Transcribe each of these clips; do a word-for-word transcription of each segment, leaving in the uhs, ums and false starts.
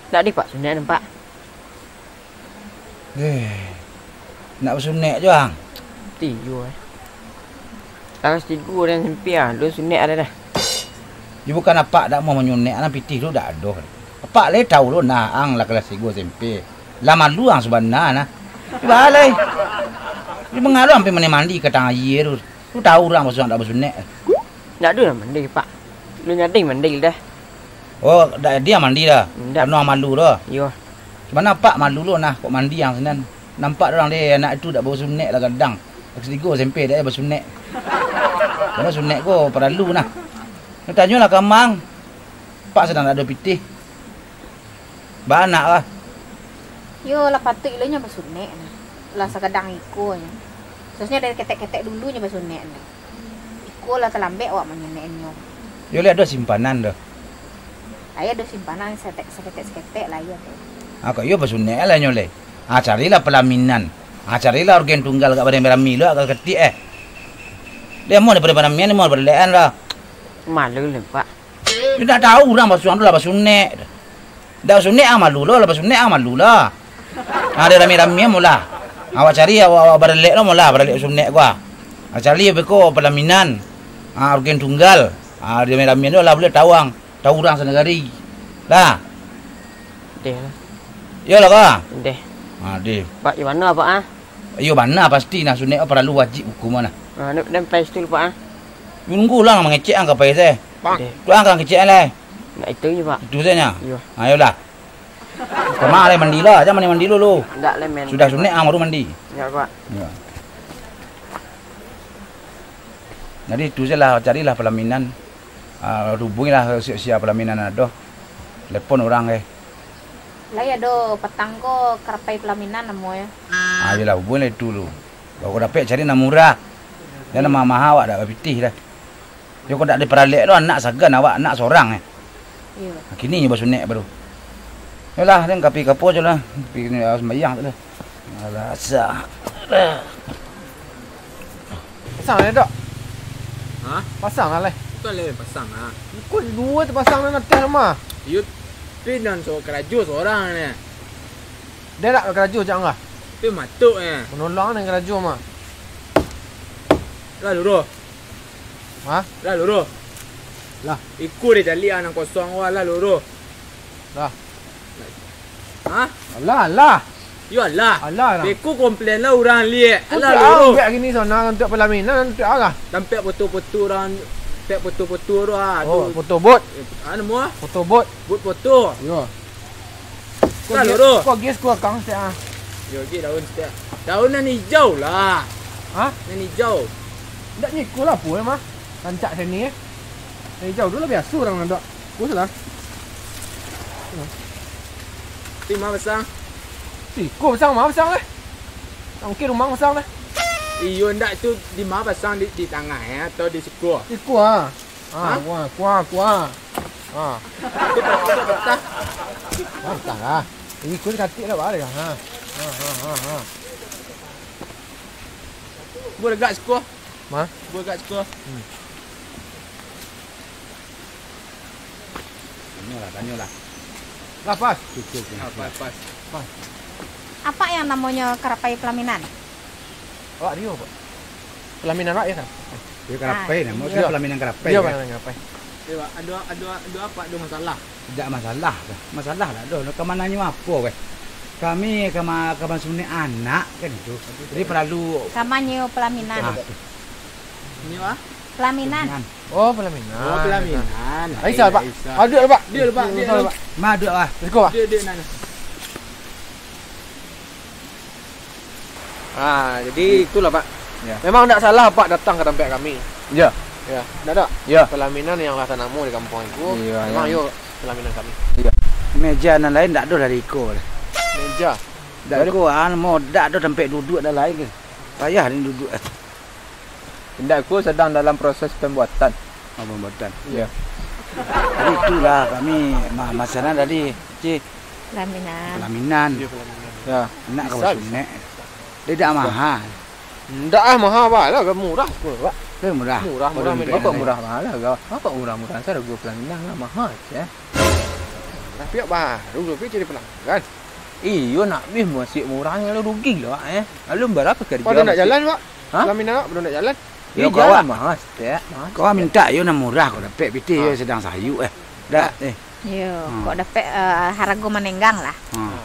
Ndak deh, Pak, sunek nampak. Eh, nak basunek jo ang? Tigo, eh. Kelas tigo dan S M P ah, lu sunek ada dah. Yo bukan apak dak mau manyunek, nah pitih tu dak ado. Apak lai tahu lo nah, ang lah kelas tigo S M P. Lah malu ang sabana nah. Cubo lai. Di mangalo ampe mandi-mandi ka tangah aia tu. Tu tahu urang basunek dak basunek. Ndak ado lah mandi, Pak. Lu nyading mandi dah. Oh, dak dia mandi dah. Ndak. Karano malu dah. Iyo. Cuman apak malu lo nah, kok mandi ang sinan. Nampak urang deh anak itu dak basunek lah gadang. Kelas tigo S M P dak basunek. Karano sunek ko paralu nah. Tanyolah ka amang. Pak sadang dak ado pitih. Baanak lah. Yo lah patuik lo nyo basunek nah. Lah sagadang iko nyo. Sausnyo dari ketek-ketek dulu nyo basunek nah. Iko lah talambek awak manyunek nyo. Yo lah ado simpanan tu. Ayo ado simpanan saketek, saketek-saketek lah iyo tu. Ah, kok iyo basunek lah nyo leh. Ah, carilah pelaminan. Ah, carilah orgen tunggal agak barami-rami lo, agak ketik eh. Dia mau daripada baramian, dia mau baralekan lah. Malu leh, Pak. Indak tahu urang basuang tu lah basunek. Dak basunek ang malu lo, lah basunek ang malu lah. Ado rami-rami amolah. Awak cari, awak, awak baralek lo molah, baralek basunek ko ah. Cari beko pelaminan. Ah, orgen tunggal. Ah, rami-rami lo lah buliah tahu ang. Tahu urang sanagari. Lah. Deh lah. Iyolah ko ah. Deh. Ah, deh. Pak, di mano Pak ah? Iyo bana pasti nah, sunek paralu wajib hukum nah. Ah, anu, den pai situ lu, Pak ah. Nunggu lah mangecek ang ka pai se. Deh. Tu ang ka ngecek lai. Ndak itu je, Pak. Itu saja. Iyo. Ayolah. Kama lai mandi lah, jangan mandi-mandi dulu. Ndak lai, men. Sudah sunek ang baru mandi. Ndak, Pak. Ya. Jadi itu sajalah, carilah pelaminan. Ah, hubungilah sia-sia pelaminan ado. Telepon urang eh. Lai ado patang ko karapai pelaminan namo yo. Ah, iyolah, hubungilah itu dulu. Kalau kau dapek cari nan murah. Jan nan maha-maha awak dak bapitih dah. Yo kok dak diparalek lo anak sagan awak, anak sorang eh. Iyo. Kini nyo basunek baru. Yolah, den ka pi ka apo jo lah. Pi ni sumbayang tu lah. Alah, asa. Pasang lah, Dok. Hah? Pasang lah, leh. Bukan leh pasang lah. Kok duo tu pasang nan ateh rumah? Iyo, pi nan so karajo sorang ni. Dia nak karajo cak lah. Pi matuk ni. Menolong ni karajo mah. Lah luruh. Hah? Lah luruh. Lah. Iko dia caliak nan kosong wah lah luruh. Lah. Hah? Alah, alah. Yo alah. Alah lah. Beko komplain lah urang liek. Alah luruh. Untuak gini sana, untuak pelaminan, untuak alah. Tampek foto-foto urang, tampek foto-foto tu ah. Oh, foto bot. Eh, anu mua? Foto bot. Bot foto. Yo. Lah luruh. Kok gas kau kang setiap ah. Yo, gi daun setiap. Daun nan hijau lah. Hah? Nan hijau. Ndak nyo iko lah apo eh mah. Rancak seni eh. Nan hijau tu lah biaso urang nan dak. Ko salah. Ti ma pasang? Ti ko pasang, ma pasang eh. Mungkin rumah pasang dah. Iyo ndak tu di ma pasang di, di tangah eh atau di siko? Iko ah. Ah, kuah, kuah, kuah. Ah. Patah lah. Iko katik lah balik. Ha. Ha ha ha ha. Gua legak siko. Ma? Gua legak siko. Hmm. Tanyolah, tanyolah. Lah pas. Cukup. Ah, pas, pas. Pas. Apa yang namanya karapai pelaminan? Awak dio, Pak. Pelaminan awak ya kan? Iyo karapai, ah, namo iyo. Pelaminan karapai. Iyo, kan? Pelaminan karapai. Iyo, Pak. Ado, ado, ado apa ado masalah? Tidak masalah. Masalah lah ado. Ka mananyo apo weh? Kami ka ma-, ka masunik anak kan itu. Jadi perlu ka manyo pelaminan. Ah, tu. Ini, Pak. Pelaminan. Pelaminan. Oh, pelaminan. Oh, pelaminan. Aisyah, Pak. Aisyah. Aduh, Pak. Dia, Pak. Dia, Pak. Ma, aduh, ah. Let's go, Pak. Dia, dia, nana. Ah, jadi itulah, Pak. Ya. Memang ndak salah Apak datang ka tampek kami. Ya. Ya, ndak, ndak? Ya. Pelaminan yang lah tanamo di kampuang itu, iya, memang ya. Iyo pelaminan kami. Iya. Meja nan lain ndak ado dari iko. Meja. Ndak ado, anu, mo, ndak ado tampek duduak nan lain ke. Payah ni duduak. Indak, ko sadang dalam proses pembuatan. Oh, pembuatan. Iya. Jadi itulah kami ma-, masalah tadi, Cik. Pelaminan. Pelaminan. Iya, pelaminan. Ya. Nak ka bisa, bisa. Basunek. Dia dak mahal. Ndak ah, mahal bah lah, murah ko, Pak. Lebih murah. Murah, oh, murah, lebih murah, murah bah lah. Apa murah-murah, saya rego pelaminan lah, mahal, ya. Piak baru tu, piak cari pelanggan. Iyo, nak bih masih murah, lalu rugi lah, eh. Lalu bara pekerja. Pado ndak jalan, Pak? Hah? Pelaminan, Pak, pado ndak jalan. Yo, jalan, Pak. Mahal, Stek, mahal. Kau minta yo nan murah, kau dapek pitih yo sadang sayuk, eh. Dak, eh. Yo, kok dapek, eh, harago manenggang lah. Hmm.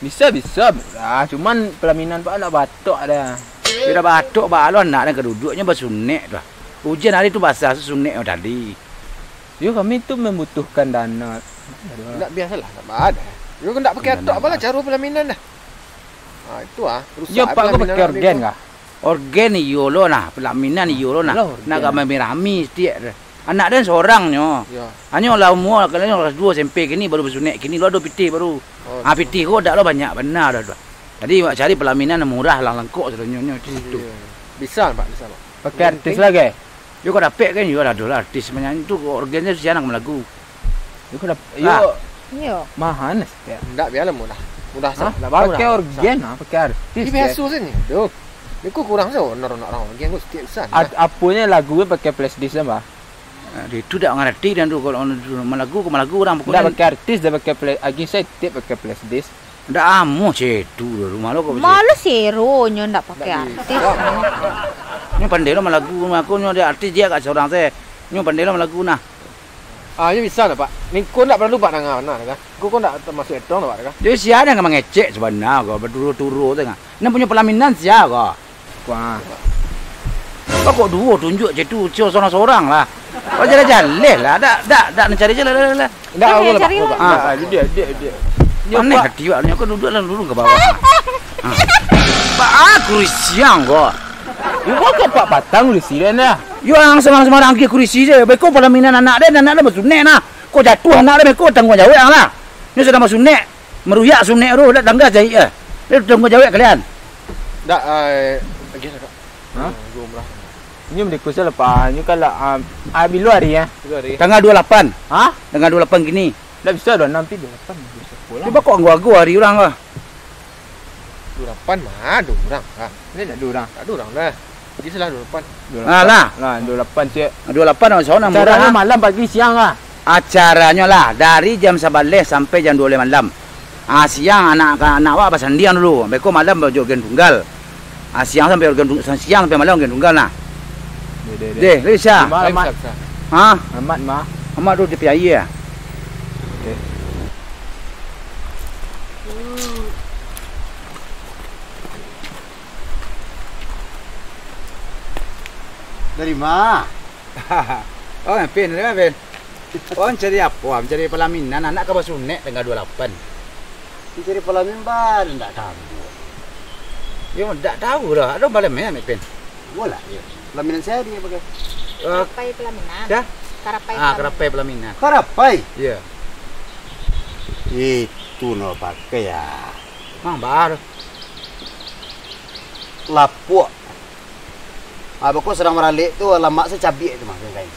Bisa, bisa murah. Cuman pelaminan Pak ndak batok dah. Yo dah batok, Pak, lo anak dan kaduduknyo basunek tu. Ujan hari tu basah, sunek tadi. Yo, kami tu membutuhkan dana. Ndak biasalah, ndak ada. Yo, ndak pakai atok apalah caro pelaminan dah. Ah, itu ah, rusak. Yo, Pak, kau pakai orgen kah? Orgen iyo lo nah, pelaminan iyo lo nah. Alah, orgen. Nak agak merami-rami setiap. Anak den sorang nyo. Yo. Hanyo lah umua, kalau nyo kelas duo S M P kini baru basunek kini lo ado pitih baru. Oh, ah, pitih ko dak lo banyak bana dah tu. Jadi, awak cari pelaminan nan murah lah, langkok sadonyo nyo di situ. Iyo. Bisa, Pak, bisa, Pak. Pakai artis lagi? Yo, kau dapek kan, yo, ado lah artis manyanyi tu, orgen tu sianak malagu. Yo, kau dap-, yo. Iyo. Mahal, Stek. Ndak, bialah murah. Murah. Hah? Ndak baru pakai lah. Orgen, ah, pakai artis. Ini biasa saja. Aduh. Ini kok kurang saja honor anak orang orgen, kok setiap besar. Aponyo lagu pakai flash disk, Pak? Ah, itu dak ngarati dan tu, kalau malagu, malagu orang pokoknya. Ndak pakai artis, dah pakai flash, agi saya tip pakai flash disk. Ndak amuah cetu doh, rumah lo kok. Malu seronyo ndak pakai artis. Nyo pandai lo malagu, aku nyo ado artis dia kat sorang se. Nyo pandai lo malagu nah. Ah, nyo bisa lah, Pak. Ningko ndak paralu Pak danga bana, kan? Ko, ko ndak tamasuak etong lah, Pak, kan? Jadi sia nan ka mangecek sabana ko, baturu-turu tu, kan? Nan punyo pelaminan sia ko? Wah. Kok duo tunjuak je tu, cio sorang-sorang lah. Kok jaleh-jaleh lah, dak, dak, dak, nak cari je lah, lah, lah. Dak, dak, dak, dak. Ah. Aneh hati awak ni, kau duduk lah dulu ke bawah. Ah. Pak, ah, kurisi ang ko. Yo, kau ke Pak Patang kurisi den dah. Yo, ang sembarang-sembarang angkik kurisi je. Beko pelaminan anak den, anak den basunek nah. Kok jatuah anak den, beko tangguang jawek ang lah. Nyo sadang basunek. Maruyak sunek tu, dak tangga cari, eh. Dia tangguang jawek kalian. Dak, eh, lagi lah, Kak. Hah? Nunggu umrah. Nyo beko selepas, nyo kalau, ah, ah, bilo hari, eh? Bilo hari. Tanggal dua lapan. Hah? Tanggal dua lapan kini. Dak bisa, dua anam pi, dua lapan. Bisa pulang. Cubo kok anggo-anggo hari urang, ah. Dua lapan mah, ado urang, ah. Ini dak ado urang. Dak ado urang dah. Jadi salah dua lapan. Dua lapan. Ah, lah. Lah, dua lapan siap. Dua lapan, oh, salah. Acara murah, malam, pagi, siang lah. Acaranyo lah, dari jam sabaleh sampai jam duo baleh malam. Ah, siang anak, anak awak basandiang dulu. Beko malam bajo orgen tunggal. Ah, siang sampai orgen tung-, siang sampai malam orgen tunggal nah. Deh, deh, deh. Deh, deh, bisa. Terima, Mat. Bisa, bisa. Hah? Amat, mah. Amat tu di P I A. Oke. Dari ma? Oh, Pin, dari ma, Pin? Oh, mancari apo? Mancari palaminan, anak ka basunek tanggal dua lapan. Mancari palaminan, ba, ndak tahu. Yo, ndak tahu lah. Ado palaminan, Pin? Bola, yo. Palaminan sia di pakai? Eh, Karapai palaminan. Sia? Karapai ah, palaminan. Karapai palaminan. Karapai? Iya. Itu no pakai ya. Mang, ba. Lapuak. Ah, beko sadang maralek tu, lamak se cabiak tu mah, kain.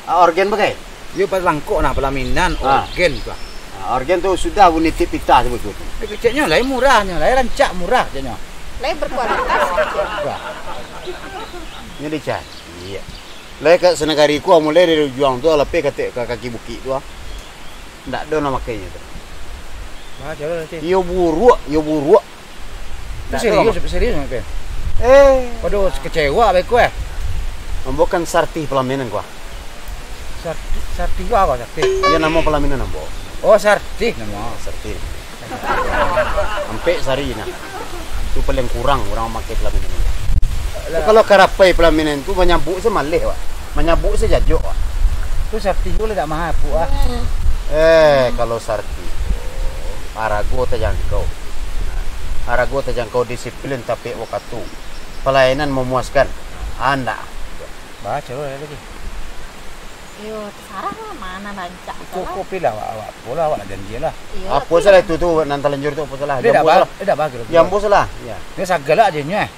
Ah, orgen bagai? Yo, pas langkok nah, palaminan, ah, orgen tu, ah. Ah, orgen tu sudah bunyi tip pitah sebut tu. Eh, keceknyo lai murah nyo, lai rancak murah je nyo. Lai berkualitas, kecek. Wah. Nyo dicari. Iya. Lai ka sanagari ku, mulai dari ujuang tu, lapeh ka, ka kaki bukik tu, ah. Ndak ado nan makainyo tu. Iyo buruak, iyo buruak. Ndak ado. Serius, serius, Mak Pen? Eh. Waduh, kecewa bae ku, eh. Ambo kan sartih pelaminan ku, ah. Sartih, sartih ku apo, sartih? Iyo, namo pelaminan ambo. Oh, sartih namo. Sartih. Ampek sari nah. Tu paling kurang urang mamakai pelaminan. Lah. Kalau karapai pelaminan tu manyabuk se maleh, Wak. Manyabuk se jajok, Wak. Tu sartih tu lah dak mahal, Puk, ah. Eh, kalau sartih tu, arago tajangkau. Arago tajangkau, disiplin tapek wakatu. Pelayanan memuaskan. Andak. Baco lah lagi. Iyo, tasarah lah, ma nan rancak tu lah. Kok pilih awak, awak apo lah, awak janji lah. Iyo, apo salah itu tu, nan talanjur tu apo salah? Dia dah ba-, dia dah bagus. Jambu salah. Ya. Dia sagala aja nyo, eh.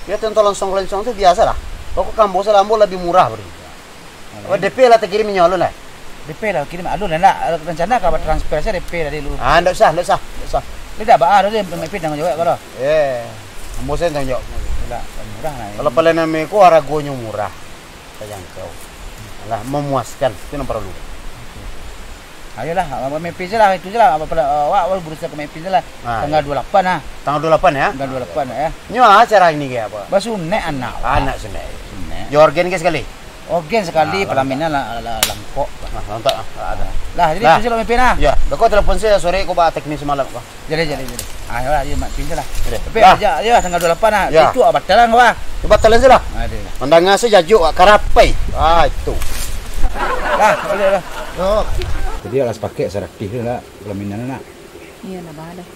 Dia tentang longsong-longsong tu biasa lah. Pokok ambo salah, ambo lebih murah bari. Apa D P lah takirim nyo alun lah? D P lah kirim alun lah, nak rencana ka transfer saja D P tadi lu. Ah, ndak usah, ndak usah, ndak usah. Dia dah ba-, ah, dia mepit tanggung jawab kalau. Eh, ambo saja tanggung jawab. Ndak, murah lah. Kalau pelayanan meko aragonyo murah. Tajangkau. Alah, memuaskan. Itu yang perlu. Oke. Ayolah, abang main pin se lah, itu se lah. Apa, apa, awak, awak berusaha ka main pin se lah. Ah, tanggal dua puluh lapan lah. Tanggal dua puluh lapan, ya? Tanggal dua puluh lapan, ya. Nyo acara ini ke apa? Basunek anak. Anak sunek. Sunek. Yo, orgen ke sekali? Orgen sekali, ah, pelaminan lah, lah, lah, langkok. Ah, lantak, ah, ada. Lah, jadi itu se lah main pin lah. Ya, beko telepon se sore ko ba teknis malam ko. Jadi, jadi, jadi. Ah, yo lah, yo, main pin se lah. Jadi. Tapi lah. Aja, yo, tanggal dua puluh lapan lah. Ya. Itu ah, batal lah, ko ah. Yo, batal se lah. Aduh. Mandanga se jajuk, ah, karapai. Ah, itu. Lah, boleh lah. Yo. Jadi, alas pakai saratus tu lah, pelaminan nak. Iyo, ndak baa doh.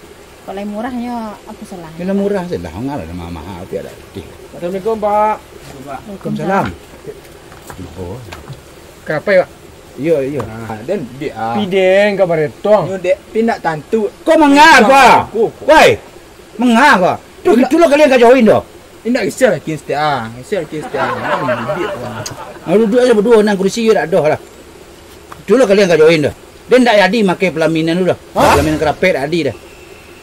Kok lai murahnyo, apo salah? Yo, lah murah se lah, ndak lah mahal-mahal, tapi ado letih. Assalamualaikum, Pak. Waalaikumsalam. Oh. Karapai, Pak? Iyo, iyo. Ah, den, dek, ah. Pideng ka baretong. Nyo, dek, pi ndak tantu. Ko manga ko? Ko, ko. Woi, manga ko? Tu, itulah kalian ka join tu. Indak, geser lagi setiap, ah. Geser lagi setiap, ah. Nah, duduak se baduo, nan kurisi yo dak doh lah. Itulah kalian ka join tu. Den ndak jadi makai pelaminan tu dah. Hah? Pelaminan karapet dak jadi dah.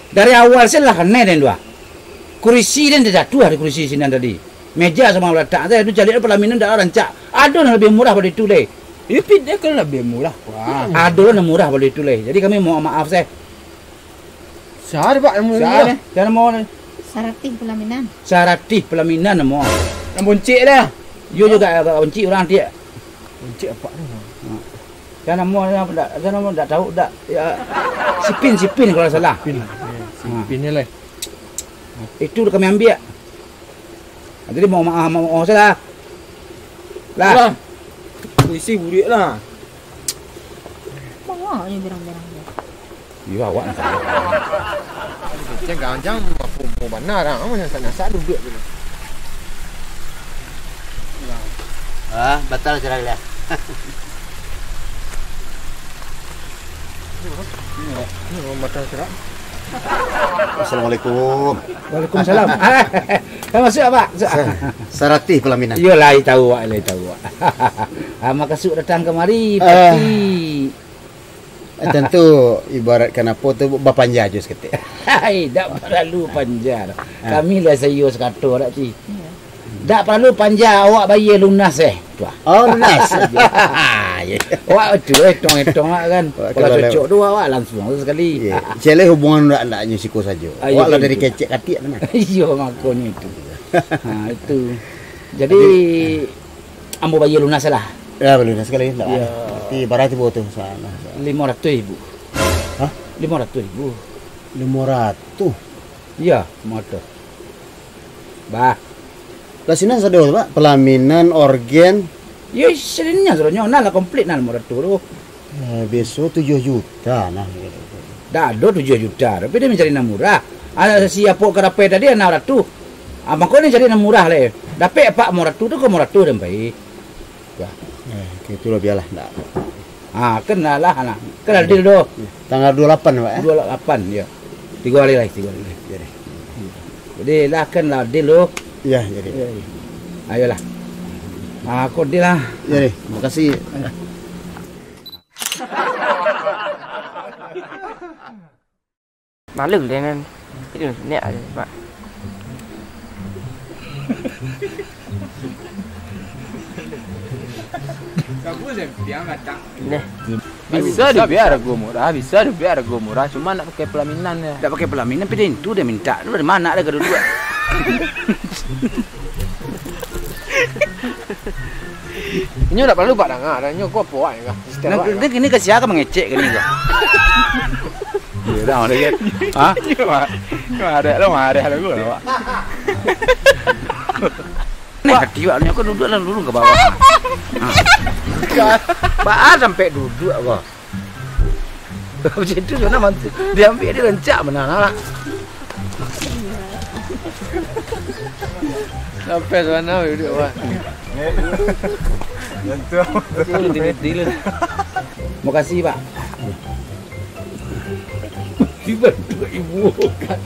Dari awal se lah aneh den tu ah. Kurisi den tajatuah di kurisi sinan tadi. Meja samo latak se tu, caliak pelaminan dak rancak. Ado nan labiah murah pado itu lai. Iyo, pideng kan labiah murah, wah. Ado nan murah pado itu lai. Jadi kami mohon maaf se. Sia, Pak, namo dia? Sia, sia namo ni? Saratih Pelaminan. Saratih Pelaminan namo. Nan boncik dah. Yo juo agak boncik urang, Tik. Boncik apak tu. Sia namo, sia namo dak, sia namo dak tahu dak. Ya, Sipin, Sipin kalau salah. Sipin. Ya, Sipin ni lah. Itu kami ambiak. Jadi mau maaf, mau maaf salah. Lah. Lah. Kurisi buruak lah. Bawa je berang-berang dia. Iyo, awak nak salah. Jangan-jangan mau bana lah. Kamu nyasak-nyasak duduak tu. Ah, batal cerai lah. Ini, ini batal cerai. Assalamualaikum. Waalaikumsalam. Kan masuk, Pak? Sa-, Saratih Pelaminan. Iyo, lai tahu awak, lai tahu awak. Ah, makasuk datang kamari, eh, pati. Eh, tantu ibaratkan apo tu, bapanja jo saketek. Hai, dak paralu panja. Ah. Kami lah saiyo sakato dak, Ti. Iyo. Dak paralu panja, awak bayia lunas, eh. Tu ah. Oh, lunas. Awak tu, eh, etong-etong lah kan. Awak kalau cocok tu, awak langsuang tu sakali. Iyo. Ciek lai hubungan ndak, ndak nyo siko sajo. Ah, iyo, awak lah dari kecek katiak tu nah. Iyo, makonyo itu. Ha, itu. Jadi, ambo bayia lunas lah. Ya, lunas sakali, ndak. Iyo. Berarti bara tibo tu, sa-, sa-, limo ratuih ribu. Hah? Limo ratuih ribu. Limo ratuih? Iyo, limo ratuih. Bah. Lah sinan sado tu, Pak, pelaminan, orgen. Iyo, sinan sadonyo, nah lah komplit nah limo ratuih tu. Eh, biaso tujuah juta nah. Dak ado tujuah juta, tapi den mancari nan murah. Ah, si Apok Karapai tadi anam ratuih. Ah, mako den cari nan murah lai. Dapek apak limo ratuih tu, ka limo ratuih den pai. Wah. Eh, itu lah bialah, ndak. Ah, kan lah, lah, nah. Kan adil tu. Tanggal dua puluh lapan, Pak, eh? Dua puluh lapan, iyo. Tigo hari lai, tigo hari lai. Jadi. Jadi lah, kan lah adil tu. Iyo, jadi. Iyo, iyo. Ayolah. Ah, kok adil lah. Jadi, makasih. Malu deh, Nan. Itu niat aja, Pak. Bagus, eh, piang kacang. Nah. Bisa dibayar harga murah, bisa dibayar harga murah, cuma nak pakai pelaminan ya. Ndak pakai pelaminan, tapi itu dia minta. Tu dari mana ada gaduh dua? Inyo ndak paralu Pak danga, dah inyo ko apo wak ka. Nah, kini ka sia ka mangecek kini ko. Iyo dah, ada kan? Ha? Marah lo, marah lo gua, Pak. Ni hati wak nyo ko duduak lah dulu ka bawah. Ha. Baa sampai duduak ko. Macam tu sana mantu. Diambil dia rancak benar lah. Sampai sana duduak, Pak. Makasih, Pak. Dibantu ibu kan.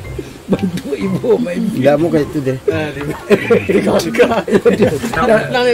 Bantu ibu main. Ndak mau kayak itu deh. Ah, di, di kau suka. Nang, nang, nang,